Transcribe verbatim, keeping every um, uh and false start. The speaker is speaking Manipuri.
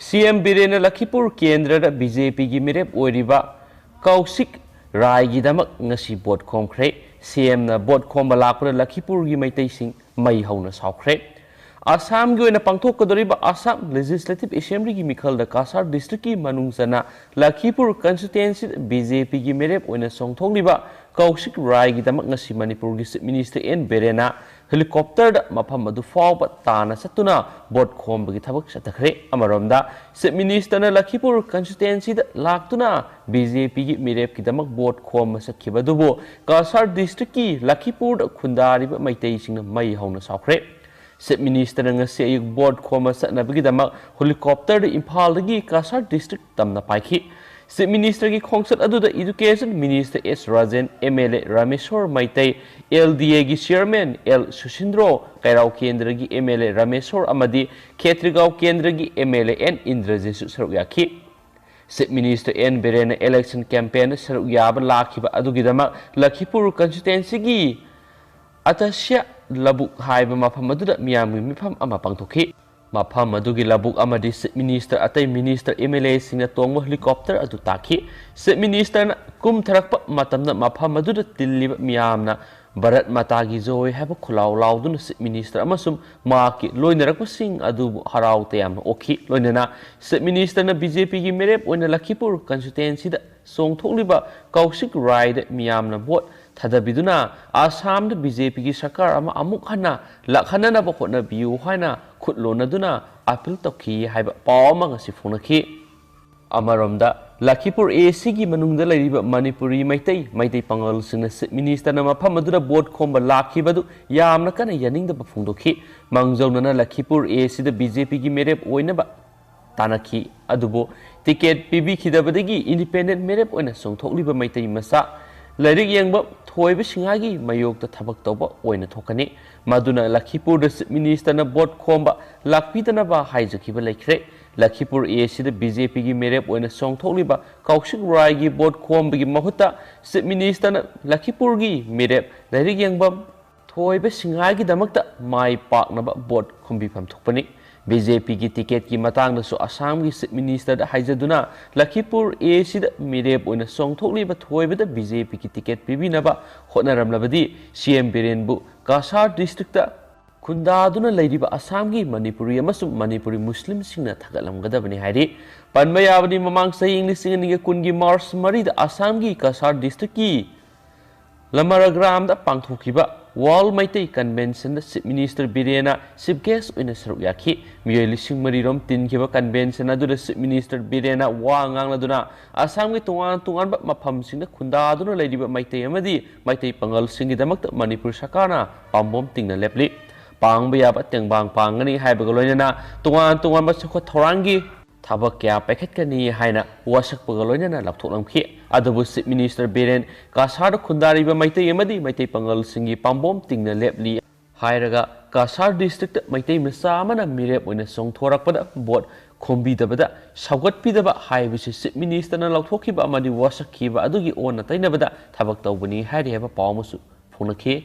ꯁꯤ ꯑꯦꯝ ꯕꯤꯔꯦꯟꯅ ꯂꯈꯤꯄꯨꯔ ꯀꯦꯟꯗ꯭ꯔꯗ ꯕꯤ ꯖꯦ ꯄꯤꯒꯤ ꯃꯤꯔꯦꯞ ꯑꯣꯏꯔꯤꯕ ꯀꯧꯁꯤꯛ ꯔꯥꯏꯒꯤꯗꯃꯛ ꯉꯁꯤ ꯚꯣꯠ ꯈꯣꯝꯈ꯭ꯔꯦ꯫ ꯁꯤ ꯑꯦꯝꯅ ꯚꯣꯠ ꯈꯣꯝꯕ ꯂꯥꯛꯄꯗ ꯂꯈꯤꯄꯨꯔꯒꯤ ꯃꯩꯇꯩꯁꯤꯡ ꯃꯩ ꯍꯧꯅ ꯁꯥꯎꯈ꯭ꯔꯦ꯫ ꯑꯁꯥꯝꯒꯤ ꯑꯣꯏꯅ ꯄꯥꯡꯊꯣꯛꯀꯗꯧꯔꯤꯕ ꯑꯁꯥꯝ ꯂꯦꯖꯤꯁꯂꯦꯇꯤꯚ ꯑꯦꯁꯦꯝꯕ꯭ꯂꯤꯒꯤ ꯃꯤꯈꯜꯗ ꯀꯁꯥꯔ ꯗꯤꯁꯇ꯭ꯔꯤꯛꯀꯤ ꯃꯅꯨꯡ ꯆꯟꯅ ꯂꯈꯤꯄꯨꯔ ꯀꯟꯁꯇꯤꯇ꯭ꯋꯦꯟꯁꯤꯗ ꯕꯤ ꯖꯦ ꯄꯤꯒꯤ ꯃꯤꯔꯦꯞ ꯑꯣꯏꯅ ꯆꯣꯡꯊꯣꯛꯂꯤꯕ ꯀꯧꯁꯤꯛ ꯔꯥꯏꯒꯤꯗꯃꯛ ꯉꯁꯤ ꯃꯅꯤꯄꯨꯔꯒꯤ ꯆꯤꯐ ꯃꯤꯅꯤꯁꯇꯔ ꯑꯦꯟ ꯕꯤꯔꯦꯟꯅ ꯍꯦꯂꯤꯀꯣꯞꯇꯔꯗ ꯃꯐꯝ ꯑꯗꯨ ꯐꯥꯎꯕ ꯇꯥꯟꯅ ꯆꯠꯇꯨꯅ ꯚꯣꯠ ꯈꯣꯝꯕꯒꯤ ꯊꯕꯛ ꯆꯠꯊꯈ꯭ꯔꯦ꯫ ꯑꯃꯔꯣꯝꯗ, ꯆꯤꯐ ꯃꯤꯅꯤꯁꯇꯔꯅ ꯂꯈꯤꯄꯨꯔ ꯀꯟꯁꯇꯤꯇ꯭ꯋꯦꯟꯁꯤꯗ ꯂꯥꯛꯇꯨꯅ ꯕꯤ ꯖꯦ ꯄꯤꯒꯤ ꯃꯤꯔꯦꯞꯀꯤꯗꯃꯛ ꯚꯣꯠ ꯈꯣꯝꯕ ꯆꯠꯈꯤꯕ ꯑꯗꯨꯕꯨ ꯀꯁꯥꯔ ꯗꯤꯁꯇ꯭ꯔꯤꯛꯀꯤ ꯂꯈꯤꯄꯨꯔꯗ ꯈꯨꯟꯗꯥꯔꯤꯕ ꯃꯩꯇꯩꯁꯤꯡꯅ ꯃꯩ ꯍꯧꯅ ꯁꯥꯎꯈ꯭ꯔꯦ꯫ ꯆꯤꯐ ꯃꯤꯅꯤꯁꯇꯔꯅ ꯉꯁꯤ ꯑꯌꯨꯛ ꯚꯣꯠ ꯈꯣꯝꯕ ꯆꯠꯅꯕꯒꯤꯗꯃꯛ ꯍꯦꯂꯤꯀꯣꯞꯇꯔꯗ ꯏꯝꯐꯥꯜꯗꯒꯤ ꯀꯁꯥꯔ ꯗꯤꯁꯇ꯭ꯔꯤꯛ ꯇꯝꯅ ꯄꯥꯏꯈꯤ꯫ ꯆꯤꯐ ꯃꯤꯅꯤꯁꯇꯔꯒꯤ ꯈꯣꯡꯆꯠ ꯑꯗꯨꯗ education minister S Rajen, M L A Rameshwar Meitei, L D ꯑꯦꯒꯤ ꯆꯤꯌꯔꯃꯦꯟ ꯑꯦꯜ ꯁꯨꯁꯤꯟꯗ꯭ꯔꯣ, ꯀꯩꯔꯥꯎ ꯀꯦꯟꯗ꯭ꯔꯒꯤ ꯑꯦꯝ ꯑꯦꯜ ꯑꯦ ꯔꯥꯃꯦꯁꯣꯔ ꯑꯃꯗꯤ ꯈꯦꯇ꯭ꯔꯤꯒꯥꯎ ꯀꯦꯟꯗ꯭ꯔꯒꯤ ꯑꯦꯝ ꯑꯦꯜ ꯑꯦ ꯑꯦꯟ ꯏꯟꯗ꯭ꯔꯖꯤꯠꯁꯨ ꯁꯔꯨꯛ ꯌꯥꯈꯤ꯫ ꯆꯤꯐ ꯃꯤꯅꯤꯁꯇꯔ ꯑꯦꯟ ꯕꯤꯔꯦꯟꯅ ꯏꯂꯦꯛꯁꯟ ꯀꯦꯝꯄꯦꯟꯗ ꯁꯔꯨꯛ ꯌꯥꯕ ꯂꯥꯛꯈꯤꯕ ꯑꯗꯨꯒꯤꯗꯃꯛ ꯂꯈꯤꯄꯨꯔ ꯀꯟꯁꯇꯤꯇ꯭ꯋꯦꯟꯁꯤꯒꯤ ꯑꯇꯁ꯭ꯌ ꯂꯧꯕꯨꯛ ꯍꯥꯏꯕ ꯃꯐꯝ ꯑꯗꯨꯗ ꯃꯤꯌꯥꯝꯒꯤ ꯃꯤꯐꯝ ꯑꯃ ꯄꯥꯡꯊꯣꯛꯈꯤ꯫ ꯃꯐꯝ ꯑꯗꯨꯒꯤ ꯂꯧꯕꯨꯛ ꯑꯃꯗꯤ ꯆꯤꯐ ꯃꯤꯅꯤꯁꯇꯔ, ꯑꯇꯩ ꯃꯤꯅꯤꯁꯇꯔ, ꯑꯦꯝ ꯑꯦꯜ ꯑꯦꯁꯤꯡꯅ ꯇꯣꯡꯕ ꯍꯦꯂꯤꯀꯣꯞꯇꯔ ꯑꯗꯨ ꯇꯥꯈꯤ꯫ ꯆꯤꯐ ꯃꯤꯅꯤꯁꯇꯔꯅ ꯀꯨꯝꯊꯔꯛꯄ ꯃꯇꯝꯗ ꯃꯐꯝ ꯑꯗꯨꯗ ꯇꯤꯜꯂꯤꯕ ꯃꯤꯌꯥꯝꯅ "ꯚꯥꯔꯠ ꯃꯥꯇꯥꯒꯤ ꯖꯣꯏ" ꯍꯥꯏꯕ ꯈꯨꯜꯂꯥꯎ ꯂꯥꯎꯗꯨꯅ ꯆꯤꯐ ꯃꯤꯅꯤꯁꯇꯔ ꯑꯃꯁꯨꯡ ꯃꯍꯥꯛꯀꯤ ꯂꯣꯏꯅꯔꯛꯄꯁꯤꯡ ꯑꯗꯨꯕꯨ ꯍꯔꯥꯎ ꯇꯌꯥꯝꯅ ꯑꯣꯛꯈꯤ꯫ ꯂꯣꯏꯅꯅ ꯆꯤꯐ ꯃꯤꯅꯤꯁꯇꯔꯅ ꯕꯤ ꯖꯦ ꯄꯤꯒꯤ ꯃꯤꯔꯦꯞ ꯑꯣꯏꯅ ꯂꯈꯤꯄꯨꯔ ꯀꯟꯁꯇꯤꯇ꯭ꯋꯦꯟꯁꯤꯗ ꯆꯣꯡꯊꯣꯛꯂꯤꯕ ꯀꯧꯁꯤꯛ ꯔꯥꯏꯗ ꯃꯤꯌꯥꯝꯅ ꯚꯣꯠ ꯊꯥꯗꯕꯤꯗꯨꯅ ꯑꯁꯥꯝꯗ ꯕꯤ ꯖꯦ ꯄꯤꯒꯤ ꯁꯔꯀꯥꯔ ꯑꯃ ꯑꯃꯨꯛ ꯍꯟꯅ ꯂꯥꯛꯍꯟꯅꯅꯕ ꯍꯣꯠꯅꯕꯤꯌꯨ ꯍꯥꯏꯅ ꯈꯨꯠ ꯂꯣꯟꯅꯗꯨꯅ ꯑꯥꯄꯤꯜ ꯇꯧꯈꯤ ꯍꯥꯏꯕ ꯄꯥꯎ ꯑꯃ ꯉꯁꯤ ꯐꯣꯡꯅꯈꯤ꯫ ꯑꯃꯔꯣꯝꯗ, ꯂꯈꯤꯄꯨꯔ ꯑꯦ ꯁꯤꯒꯤ ꯃꯅꯨꯡꯗ ꯂꯩꯔꯤꯕ ꯃꯅꯤꯄꯨꯔꯤ ꯃꯩꯇꯩ, ꯃꯩꯇꯩ ꯄꯥꯉꯜꯁꯤꯡꯅ ꯆꯤꯐ ꯃꯤꯅꯤꯁꯇꯔꯅ ꯃꯐꯝ ꯑꯗꯨꯗ ꯚꯣꯠ ꯈꯣꯝꯕ ꯂꯥꯛꯈꯤꯕ ꯑꯗꯨ ꯌꯥꯝꯅ ꯀꯟꯅ ꯌꯥꯅꯤꯡꯗꯕ ꯐꯣꯡꯗꯣꯛꯈꯤ꯫ ꯃꯥꯡꯖꯧꯅꯅ ꯂꯈꯤꯄꯨꯔ ꯑꯦ ꯁꯤꯗ ꯕꯤ ꯖꯦ ꯄꯤꯒꯤ ꯃꯤꯔꯦꯞ ꯑꯣꯏꯅꯕ ꯇꯥꯟꯅꯈꯤ꯫ ꯑꯗꯨꯕꯨ ꯇꯤꯀꯦꯠ ꯄꯤꯕꯤꯈꯤꯗꯕꯗꯒꯤ ꯏꯟꯗꯤꯄꯦꯟꯗꯦꯟ ꯃꯤꯔꯦꯞ ꯑꯣꯏꯅ ꯆꯣꯡꯊꯣꯛꯂꯤꯕ ꯃꯩꯇꯩ ꯃꯆꯥ ꯂꯥꯏꯔꯤꯛ ꯌꯦꯡꯕ ꯊꯣꯏꯕ ꯁꯤꯡꯍꯥꯒꯤ ꯃꯥꯌꯣꯛꯇ ꯊꯕꯛ ꯇꯧꯕ ꯑꯣꯏꯅ ꯊꯣꯛꯀꯅꯤ꯫ ꯃꯗꯨꯅ ꯂꯈꯤꯄꯨꯔꯗ ꯆꯤꯐ ꯃꯤꯅꯤꯁꯇꯔꯅ ꯚꯣꯠ ꯈꯣꯝꯕ ꯂꯥꯛꯄꯤꯗꯅꯕ ꯍꯥꯏꯖꯈꯤꯕ ꯂꯩꯈ꯭ꯔꯦ꯫ ꯂꯈꯤꯄꯨꯔ ꯑꯦ ꯁꯤꯗ ꯕꯤ ꯖꯦ ꯄꯤꯒꯤ ꯃꯤꯔꯦꯞ ꯑꯣꯏꯅ ꯆꯣꯡꯊꯣꯛꯂꯤꯕ ꯀꯧꯁꯤꯛ ꯔꯥꯏꯒꯤ ꯚꯣꯠ ꯈꯣꯝꯕꯒꯤ ꯃꯍꯨꯠꯇ ꯆꯤꯐ ꯃꯤꯅꯤꯁꯇꯔꯅ ꯂꯈꯤꯄꯨꯔꯒꯤ ꯃꯤꯔꯦꯞ ꯂꯥꯏꯔꯤꯛ ꯌꯦꯡꯐꯝ ꯊꯣꯏꯕ ꯁꯤꯡꯍꯥꯒꯤꯗꯃꯛꯇ ꯃꯥꯏ ꯄꯥꯛꯅꯕ ꯚꯣꯠ ꯈꯣꯝꯕꯤꯐꯝ ꯊꯣꯛꯄꯅꯤ꯫ ꯕꯤ ꯖꯦ ꯄꯤꯒꯤ ꯇꯤꯀꯦꯠꯀꯤ ꯃꯇꯥꯡꯗꯁꯨ ꯑꯁꯥꯝꯒꯤ Chief Ministerꯗ ꯍꯥꯏꯖꯗꯨꯅ ꯂꯈꯤꯄꯨꯔ ꯑꯦ ꯁꯤꯗ ꯃꯤꯔꯦꯞ ꯑꯣꯏꯅ ꯆꯣꯡꯊꯣꯛꯂꯤꯕ ꯊꯣꯏꯕꯗ ꯕꯤ ꯖꯦ ꯄꯤꯒꯤ ꯇꯤꯀꯦꯠ ꯄꯤꯕꯤꯅꯕ ꯍꯣꯠꯅꯔꯝꯂꯕꯗꯤ ꯁꯤ ꯑꯦꯝ ꯕꯤꯔꯦꯟꯕꯨ ꯀꯁꯥꯔ districtꯇ ꯈꯨꯟꯗꯥꯗꯨꯅ ꯂꯩꯔꯤꯕ ꯑꯁꯥꯝꯒꯤ ꯃꯅꯤꯄꯨꯔꯤ ꯑꯃꯁꯨꯡ ꯃꯅꯤꯄꯨꯔꯤ ꯃꯨꯁꯂꯤꯝꯁꯤꯡꯅ ꯊꯥꯒꯠꯂꯝꯒꯗꯕꯅꯤ ꯍꯥꯏꯔꯤ꯫ ꯄꯟꯕ ꯌꯥꯕꯅꯤ, ꯃꯃꯥꯡ ꯆꯍꯤ ꯂꯤꯁꯤꯡ ꯑꯅꯤꯒ ꯀꯨꯟꯒꯤ March ꯃꯔꯤꯗ ꯑꯁꯥꯝꯒꯤ ꯀꯁꯥꯔ districtꯀꯤ ꯂꯃꯔꯒ꯭ꯔꯥꯝꯗ ꯄꯥꯡꯊꯣꯛꯈꯤꯕ World Meitei Conventionꯗ Chief Minister ꯕꯤꯔꯦꯟꯅ chief guest ꯑꯣꯏꯅ ꯁꯔꯨꯛ ꯌꯥꯈꯤ꯫ ꯃꯤꯑꯣꯏ ꯂꯤꯁꯤꯡ ꯃꯔꯤ ꯔꯣꯝ ꯇꯤꯟꯈꯤꯕ convention ꯑꯗꯨꯗ Chief Minister ꯕꯤꯔꯦꯟꯅ ꯋꯥ ꯉꯥꯡꯂꯗꯨꯅ ꯑꯁꯥꯝꯒꯤ ꯇꯣꯉꯥꯟ ꯇꯣꯉꯥꯟꯕ ꯃꯐꯝꯁꯤꯡꯗ ꯈꯨꯟꯗꯥꯗꯨꯅ ꯂꯩꯔꯤꯕ ꯃꯩꯇꯩ ꯑꯃꯗꯤ ꯃꯩꯇꯩ ꯄꯥꯉꯜꯁꯤꯡꯒꯤꯗꯃꯛꯇ ꯃꯅꯤꯄꯨꯔ ꯁꯔꯀꯥꯔꯅ ꯄꯥꯝꯕꯣꯝ ꯇꯤꯡꯅ ꯂꯦꯞꯂꯤ꯫ ꯄꯥꯡꯕ ꯌꯥꯕ ꯇꯦꯡꯕꯥꯡ ꯄꯥꯡꯒꯅꯤ ꯍꯥꯏꯕꯒ ꯂꯣꯏꯅꯅ ꯇꯣꯉꯥꯟ ꯇꯣꯉꯥꯟꯕ ꯆꯥꯎꯈꯠ ꯊꯧꯔꯥꯡꯒꯤ ꯊꯕꯛ ꯀꯌꯥ ꯄꯥꯏꯈꯠꯀꯅꯤ ꯍꯥꯏꯅ ꯋꯥꯁꯛꯄꯒ ꯂꯣꯏꯅꯅ ꯂꯥꯎꯊꯣꯛꯂꯝꯈꯤ꯫ ꯑꯗꯨꯕꯨ Chief Minister ꯕꯤꯔꯦꯟ ꯀꯁꯥꯔꯗ ꯈꯨꯟꯗꯥꯔꯤꯕ ꯃꯩꯇꯩ ꯑꯃꯗꯤ ꯃꯩꯇꯩ ꯄꯥꯉꯜꯁꯤꯡꯒꯤ ꯄꯥꯝꯕꯣꯝ ꯇꯤꯡꯅ ꯂꯦꯞꯂꯤ ꯍꯥꯏꯔꯒ ꯀꯁꯥꯔ districtꯇ ꯃꯩꯇꯩ ꯃꯆꯥ ꯑꯃꯅ ꯃꯤꯔꯦꯞ ꯑꯣꯏꯅ ꯆꯣꯡꯊꯣꯔꯛꯄꯗ vote ꯈꯣꯝꯕꯤꯗꯕꯗ ꯁꯧꯒꯠꯄꯤꯗꯕ ꯍꯥꯏꯕꯁꯤ Chief Ministerꯅ ꯂꯥꯎꯊꯣꯛꯈꯤꯕ ꯑꯃꯗꯤ ꯋꯥꯁꯛꯈꯤꯕ ꯑꯗꯨꯒꯤ ꯑꯣꯟꯅ ꯇꯩꯅꯕꯗ ꯊꯕꯛ ꯇꯧꯕꯅꯤ ꯍꯥꯏꯔꯤ ꯍꯥꯏꯕ ꯄꯥꯎ ꯑꯃꯁꯨ ꯐꯣꯡꯂꯛꯈꯤ꯫